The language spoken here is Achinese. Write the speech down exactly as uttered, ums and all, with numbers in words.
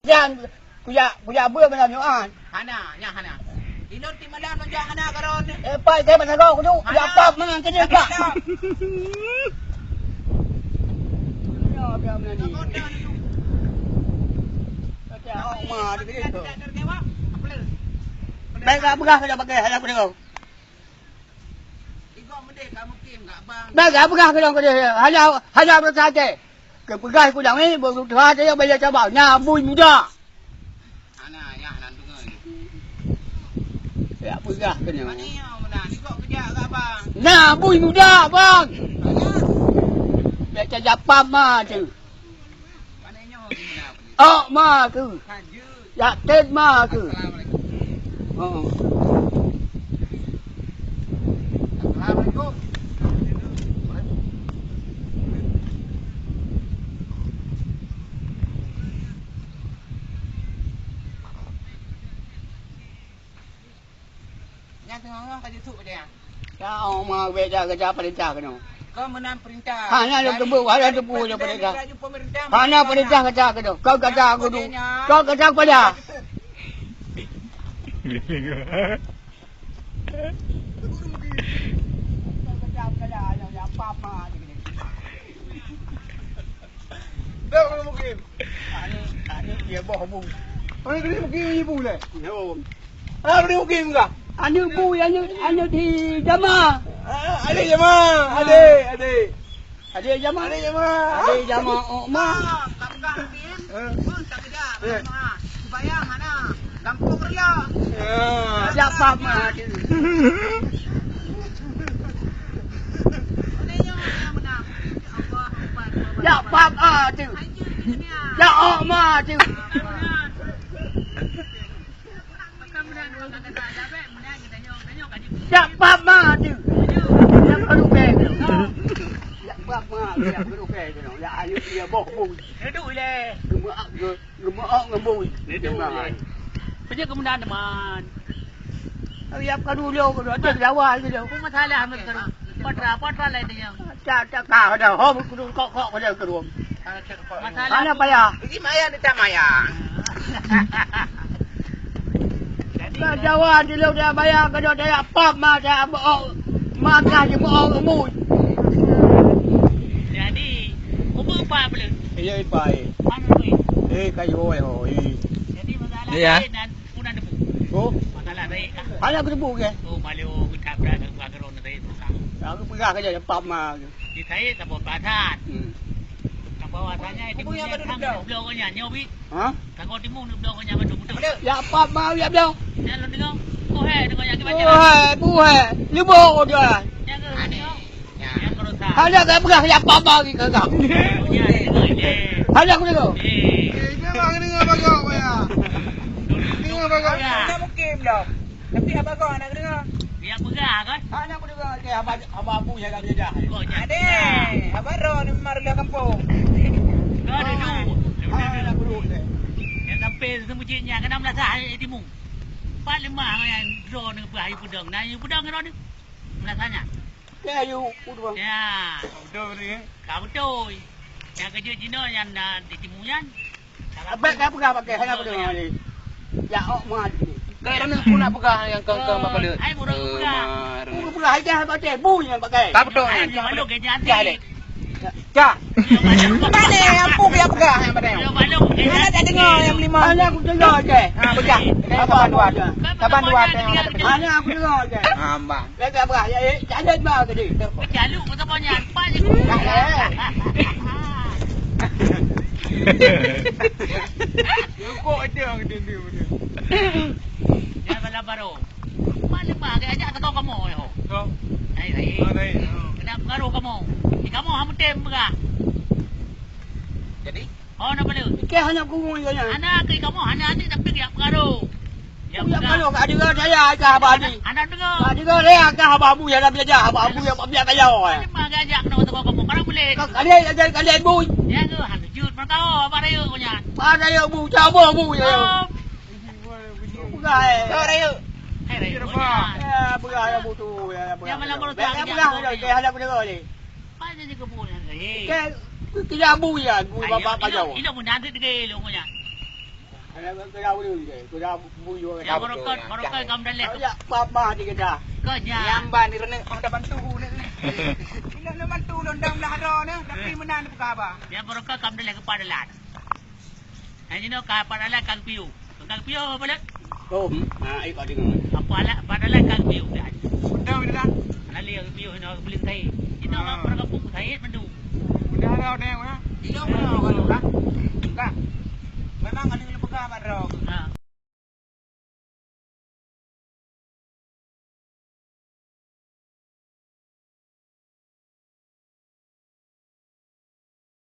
Nyan, kujak, kujak beuet malam Jumat. Hana, nyan hana. Inong ti malam nyoe jak hana karon. Eh, pai, saya mana kau kudu? Hana. Kujak pap mana kerja kak? Hana. Ya, biar mana ni? Takut dah ni. Kata, oh, ma, dia kerja tu. Baik, tak peugah kerja pakai, hanya aku dengar. Bah, ka peugah keudong keudeh, hana, hana beureusaha até. Keu peugah kudang nyoe, beureusaha até nyang baya cabang. Na bui muda. Hana, yah nan deungoe. Ya peugah keu nyoe. Pane nyoe meunan, ikok keujak keu abang. Na bui muda, bang. Hana. Biasa japam ma tu. Pane nyoe meunan. Ok ma tu. Lanjut. Yakin ma keuh? Assalamualaikum. Oh. Assalamualaikum. Nyang teungoh-ngoh ka jisuk bak dia. Ya Allah, beda kerja perintah kena. Kau meunan perintah. Hana ada tebu, hana tebu ada perintah. Hana perintah kerja kena. Kau kerja aku tu. Kau kerja pada. Dah mungkin. Anu, anu dia boh bu. Anu dia mungkin ibu lah. Anu dia mungkin enggak. Anu bu, anu, anu di jama. Ah, ada jama. Ada, ada. Ada jama. Ada jama. Ada jama, oh, ma. Ka peugah mungkin. Eh. Pun tak ada. Eh. Bayang mana? Gampông raya. Ya. Siapa ma? Ya pap ah tu. Ya oh ma tu. Ya pap ma tu. Ya baru beng. Ya pap ma tu. Ya baru beng. Ya ayu dia boh bui. Duduk le. Cuma aku Geumeu'ok ngon bui. Itu, ya. Peue jeuet keu meunan, teuma? Riap ka dulu, ka dulu, ada Jawa gitu. Apa masalah, Mas, ka dulu? Potra, potra lain dia. Tak, tak, kah ada. Ho, kudu kok, kok, pada ke ruang. Masalah. Hana payah. Ini maya ni tak maya. Jadi, ka Jawa dulu dia bayar, ka dia pap, ma, dia meu'ok, ma, kah dia meu'ok ngon bui. Jadi, umur empat belas. Iya, ipai. Anu, eh. Eh, kayu, eh, oh, eh. Jadi, masalah, iya, lain dan pun ada bu. Oh. Masalah lain, ah. Hana aku tebu ke? Oh, malu, kita berada, aku akan orang lain, bukan. Aku peugah kerja, pap ma. Di saya, tak buat perasaan. Hmm. Tak buat rasanya, di mana yang kami, belakangnya, nyobi. Ha? Tanggong timu ni bloe ngon nyan mandum beutôi. Ya pap ma ya bloe. Nyan lôn deungoe. Buhai deungoe nyan kiban jalan. Buhai, buhai. Leubo dia. Nyan ke, nyan ke rosak. Hana ka peugah ya pap ma lagi kagak. Oh, nyan deungoe je. Hana aku deungoe. Eh. Eh, memang deungoe bagok ya. Deungoe bagok ya. Hana mungkin bloe. Tapi abang kau anak keudroe. Dia peugah kan? Anak keudroe ke haba, haba abu jaga belajar. Kau jadi. Ade, abang roh ni memang rendah kampung. Kau ada tu. Ah, anak keudroe deh. Yang sampai seumu cik nya kena melasah air timu. Empat lima yang drone ni peugah air pedang. Nah, air pedang drone ni. Melasahnya. Ke ayu, udua. Ya. Betul betul ya. Ka beutôi. Nyang keujeuet jinoe nyan na di timu nyan. Abang ka peugah pakai hana peugah ni. Ya ok ma. Ka ramé pun nak peugah nyang kong-kong bak keuleut. Ai burung peugah. Burung peugah ai dah pakai bu nyang pakai. Ka beutôi nyan. Ai malu ke jadi. Dah deh. Dah. Mana yang pu dia peugah yang pada. Malu ke jadi. Mana tak dengar yang lima. Mana aku dengar je. Ha peugah. Apa dua. Saban dua. Mana aku dengar je. Ha bang. Lagak bah, ya, eh, cak lét bah tadi. Cak lét, kata banyak, empat je. Rukuk ada orang kata dia. Jangan balah baru. Mana bah, dia ajak tekau kamu, yo. Kau? Naik, naik. Oh, naik. Oh. Kena pengaruh kamu. Di kamu, hamu tem peugah. Jadi? Oh, na pale. Ke hana guru yo nya. Ana ke kamu hana adik tapi dia pengaruh. Dia pengaruh ka ada saya ka haba ni. Ana dengar. Ka ada saya ka haba bu ya dah belajar haba bu ya biar kaya. Mana mah gajak kena tengok kamu. Kalau boleh. Ka ada ajar ka ada bu. Ya ke hana jut mata apa raya kau nya. Apa raya bu, cabah bu ya. Bukan. Kau raya. Hai raya. Ya, bukan ya bu tu ya. Ya malam baru tak. Ya bukan ya. Hana aku dengar ni. Apa jadi kebun. Eh. Ke tidak bu ya, bu bapak kau. Ini pun nanti degil kau nya. Ya, barokah, barokah kaum dalek. Ya, papa di kita. Kau nya. Nyamban ni rene, oh, dah bantu ni. Ini nak bantu ulun, dah belah hara ni, tapi meunan buka haba. Ya, barokah kaum dalek keupada dalan. Hai, jinoe ka pada dalan ka geupiyôh. Ka geupiyôh apa dak? Oh, hmm. Ha, ai ka deungoe. Apa alat pada dalan ka geupiyôh dah. Betul, betul dah. Lalu geupiyôh inoe geupeuleueng kayèe. Inoe orang kampung kayèe mandu. Udah ada orang yang mana? Inoe mana orang tu dah?